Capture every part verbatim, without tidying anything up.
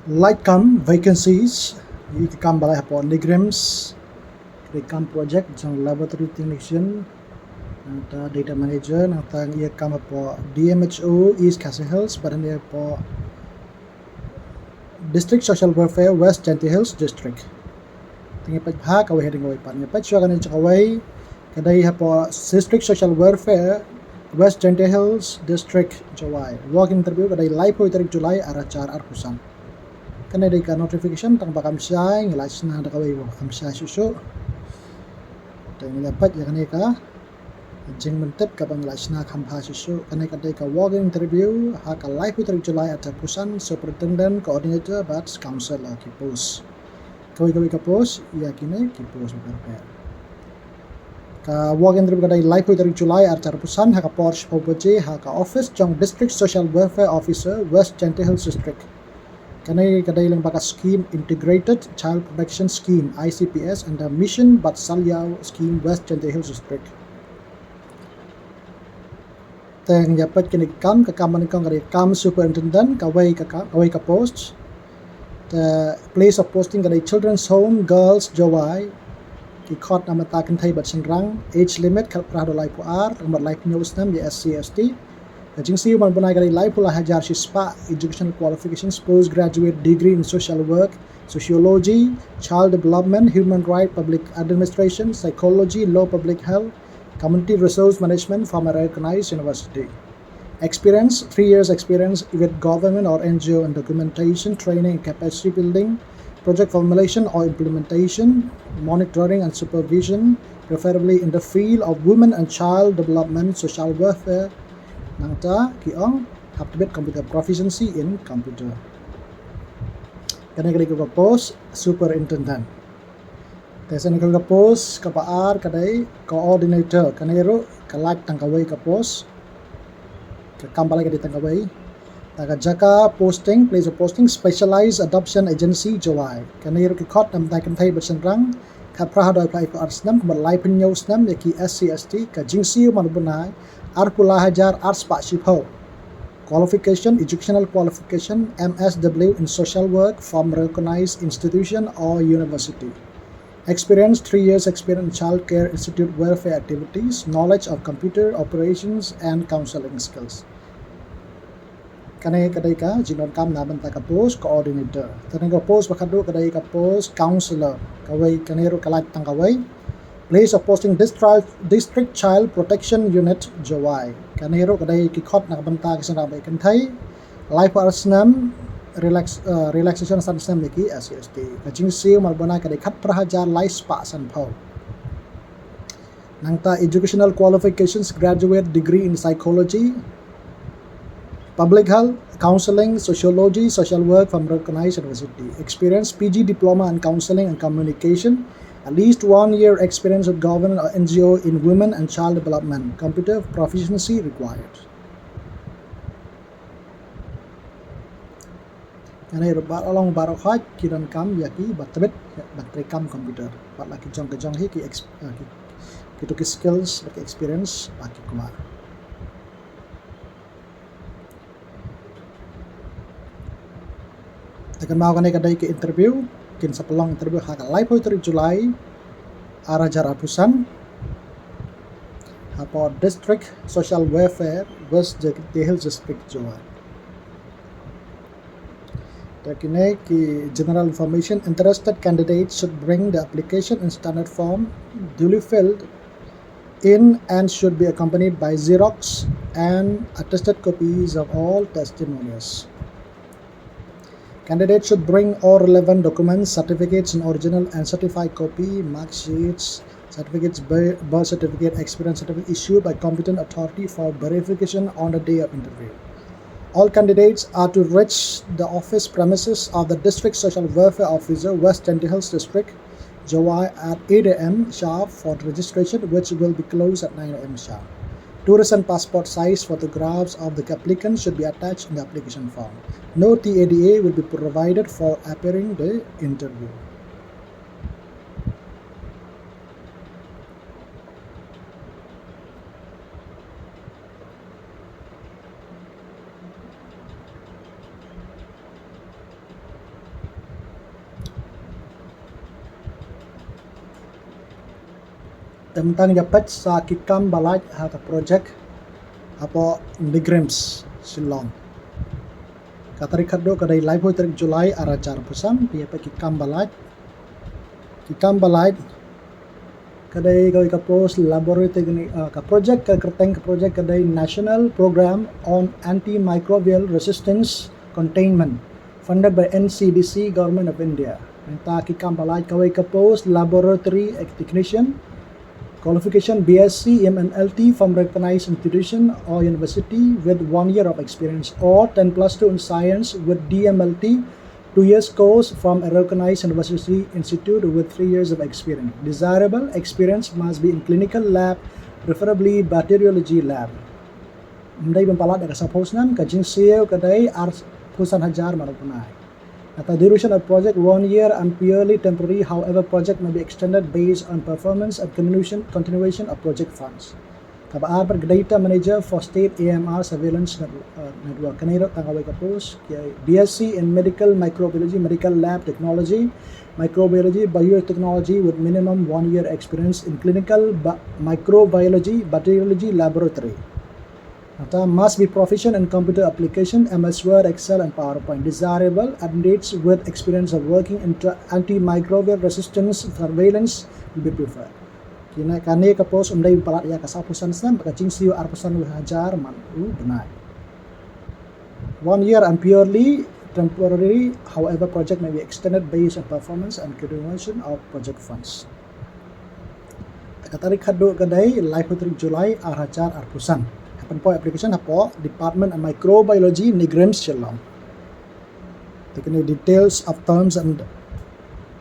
Lait kam vacancies, ïa ki kam ba lai hapoh NEIGRIHMS, ki kam project jong laboratory technician, nangta data manager, nangta ïa kam hapoh D M H O East Khasi Hills, bad ïa hapoh District Social Welfare West Jaintia Hills District. Te ngin peit bha kawei hadien kawei pat. Ngin peit shuwa kane jong kawei, ka dei hapoh District Social Welfare West Jaintia Hills District, Jowai. Walk-in interview ka dei laiphew tarik July ar hajar arphew san. Kane dei ka notification tang ba kam shai, ngi la shna da kawei ba kam shai shuh shuh. Te ngin ïa peit ïa kane ka jingmyntip kaba ngi la shna kham bha shuh shuh. Kane ka dei ka walk-in interview ha ka laiphew tarik July ar hajar arphew san, superintendent, coordinator bad counsellor ki post. Kawei kawei ka post, ïa kine ki post bad ka walk-in interview ka dei laiphew tarik July ar hajar arphew san ha ka por shiphew baje ha ka office jong District Social Welfare Officer, West Jaintia Hills District. Kane ka dei lyngba ka scheme Integrated Child Protection Scheme, I C P S, under Mission Vatsalya Scheme, West Jaintia Hills District. Te ngin ïa peit kine ki kam, ka kam banyngkong ka dei kam superintendent, kawei ka kam, kawei ka post. Te place of posting ka dei Children's Home, Girls, Jowai. Ki khot na bynta kynthei bad shynrang, age limit khatphra haduh laiphew ar, tang bad laiphew hynñiew snem ïa S C S T. Ka jingsiew man bnai ka dei laiphew lai hajar shispah, educational qualifications, postgraduate degree in social work, sociology, child development, human right, public administration, psychology, law, public health, community resource management from a recognized university. Experience, three years experience with government or N G O in documentation, training, capacity building, project formulation or implementation, monitoring and supervision, preferably in the field of women and child development, social welfare. Nangta ki ong hap tbit computer, proficiency in computer. Kane ka dei ka post superintendent. Te sa kane ka post kaba ar ka dei coordinator, kane ruh ka lait tang kawei ka post. Ka kam ba lai ka dei tang kawei. Te ka jaka posting, place of posting, Specialized Adoption Agency, Jowai. Kane ruh ki khot na bynta kynthei bad shynrang, khatphra haduh laiphew ar snem, tang bad laiphew hynñiew snem ïa ki S C S T, ka jingsiew man bnai arphew lai hajar arspah shiphew. Qualification, educational qualification, M S W in social work from recognized institution or university. Experience, three years experience in child care institute welfare activities, knowledge of computer operations and counseling skills. Kane ka dei ka jingdonkam na bynta ka post coordinator. Te kane ka post ba khatduh ka dei ka post counsellor. Kawei, kane ruh ka lait tang kawei. Place of posting, District, District Child Protection Unit, Jowai. Kane ruh ka dei ki khot na bynta ki shynrang bad kynthei. Laiphew ar snem, relax, uh, relaxation san snem ïa ki S C S T. Ka jingsiew man bnai ka dei khatphra hajar laispah sanphew. Nangta educational qualifications, graduate degree in psychology, public health, counseling, sociology, social work from recognized university. Experience, P G diploma in counseling and communication. At least one year experience with government or N G O in women and child development. Computer proficiency required. Kane ruh ba long baroh hi ki donkam ïa ki ba tbit, ba treikam computer. Bad la ki jong ki jong hi ki ex-, eh, ki, kito ki skills, ba ki experience, ba ki kwah. Te kynmaw kane ka dei ki interview, kin sa pynlong interview ha ka laiphew tarik July, ar hajar arphew san. Hapoh District Social Welfare, West Jaintia Hills District, Jowai. Te kine ki general information, interested candidates should bring the application in standard form, duly filled in and should be accompanied by Xerox and attested copies of all testimonials. Candidates should bring all relevant documents, certificates in original and certified copy, mark sheets, certificates, bir-, birth certificate, experience certificate issued by competent authority for verification on the day of interview. All candidates are to reach the office premises of the District Social Welfare Officer, West Jaintia Hills District, Jowai at eight A M sharp for registration, which will be closed at nine A M sharp. Two recent passport size photographs of the applicant should be attached in the application form. No T A D A will be provided for appearing the interview. Te mynta ngin ïa peit sa ki kam ba lait ha ka project hapoh NEIGRIHMS Shillong. Ka tarik khatduh ka dei laiphew tarik July ar hajar arphew san, phi ïa peit ki kam ba lait. Ki kam ba lait ka dei kawei ka post laboratory techni-, ah, ka project, ka kyrteng ka project ka dei National Program on Antimicrobial Resistance Containment, funded by N C D C, Government of India. Mynta ki kam ba lait, kawei ka post laboratory technician, qualification B S c M L T from recognized institution or university with one year of experience, or ten plus two in science with D M L T, two years course from a recognized university institute with three years of experience. Desirable experience must be in clinical lab, preferably bacteriology lab. Ym dei ban palat da ka sawphew snem, ka jingsiew ka dei arphew san hajar manok bnai. Nata duration of project one year and purely temporary. However, project may be extended based on performance and continuation, continuation of project funds. Kaba ar pat, data manager for state A M R surveillance net-, uh, network. Kane ruh tang kawei ka post. Ki B S c in medical microbiology, medical lab technology, microbiology, biotechnology with minimum one year experience in clinical ba-, microbiology, bacteriology laboratory. Nata must be proficient in computer application, M S Word, Excel and PowerPoint. Desirable, candidates with experience of working in tra-, antimicrobial resistance surveillance will be preferred. Kine, kane ka post ym dei ban palat ïa ka sawphew san snem, ka jingsiew arphew san hajar manok bnai. One year and purely temporary, however, project may be extended based on performance and continuation of project funds. Ka tarik khatduh ka dei laiphew tarik July ar hajar arphew san. Hap ban poi application hapoh Department of Microbiology, NEIGRIHMS Shillong. Te kine details of terms and,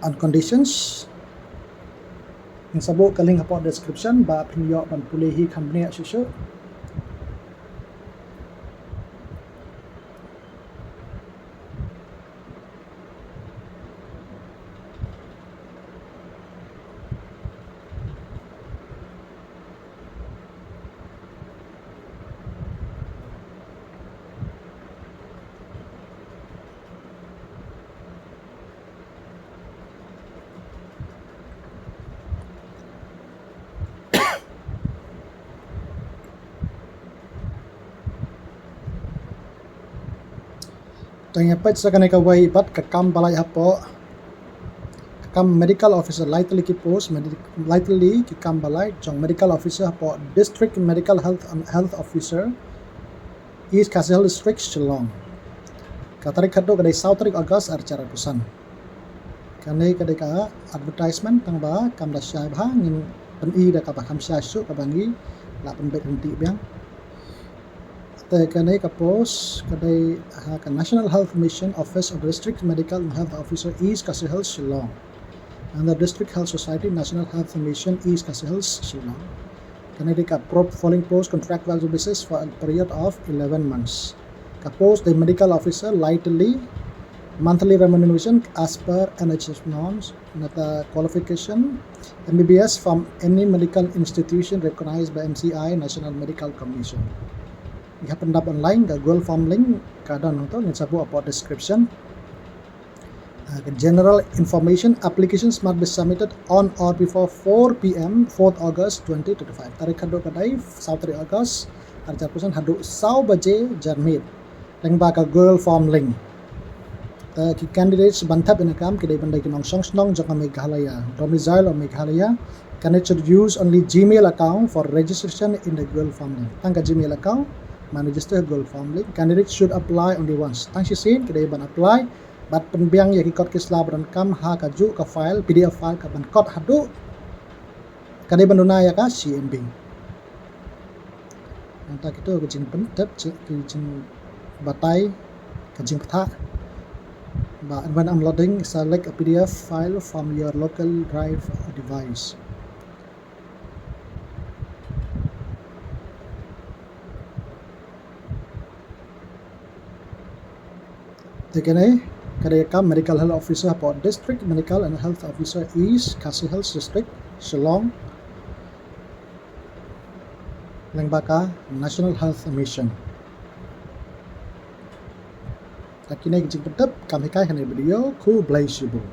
and conditions. Ngin sa buh ka link hapoh description ba phin ïoh ban pule hi kham bniah shuh shuh. Te ngin ïa peit sa kane kawei pat ka kam ba lait hapoh ka kam medical officer, lai tylli ki post, medi-, lai tylli ki kam ba lait jong medical officer hapoh District Medical Health and Health Officer, East Khasi Hills District, Shillong. Ka tarik khatduh ka dei saw tarik August ar hajar arphew san. Kane ka dei ka advertisement tang ba kam da shai bha, ngin pyni da kaba kham shai shuh kaba ngi lah pynbeit ryntih biang. Te kane ka post ka dei ha ka National Health Mission, Office of District Medical and Health Officer, East Khasi Hills, Shillong. Under District Health Society, National Health Mission, East Khasi Hills, Shillong. Kane dei ka pro-, following post, contractual basis for a period of eleven months. Ka post dei medical officer, lai tylli, monthly remuneration as per N H S norms, nata qualification M B B S from any medical institution recognized by M C I, National Medical Commission. Ngi hap pyndap online, ka Google Form link ka don hangto, ngin sa buh hapoh description. Uh, general information, applications must be submitted on or before four P M, fourth August twenty twenty-five. Tarik khatduh ka dei saw tarik August ar hajar arphew san, haduh saw baje janmiet. Lyngba ka Google Form link. Te ki candidates ban thep ïa kane ka kam ki dei ban dei ki nongshong shnong jong ka Meghalaya, domicile of Meghalaya. Candidate should use only Gmail account for registration in the Google Form link. Tang ka Gmail account ban register Google Form link. Candidate should apply only once. Tang shisien ki dei ban apply. Bad pynbiang ïa ki kot ki sla ba donkam ha kajuh ka file, P D F file, ka ban kot haduh ka dei ban duna ïa ka C M B. Nangta kito ki jingpyntip, ki jingbatai, ka jingpyntha. Ba, when unloading, select a P D F file from your local drive or device. Te kane ka dei ka kam Medical Health Officer hapoh District Medical and Health Officer, East Khasi Hills District, Shillong, lyngba ka National Health Mission. Te kine ki jingpyntip kam hikai ha kane ka video. Khublei shibun.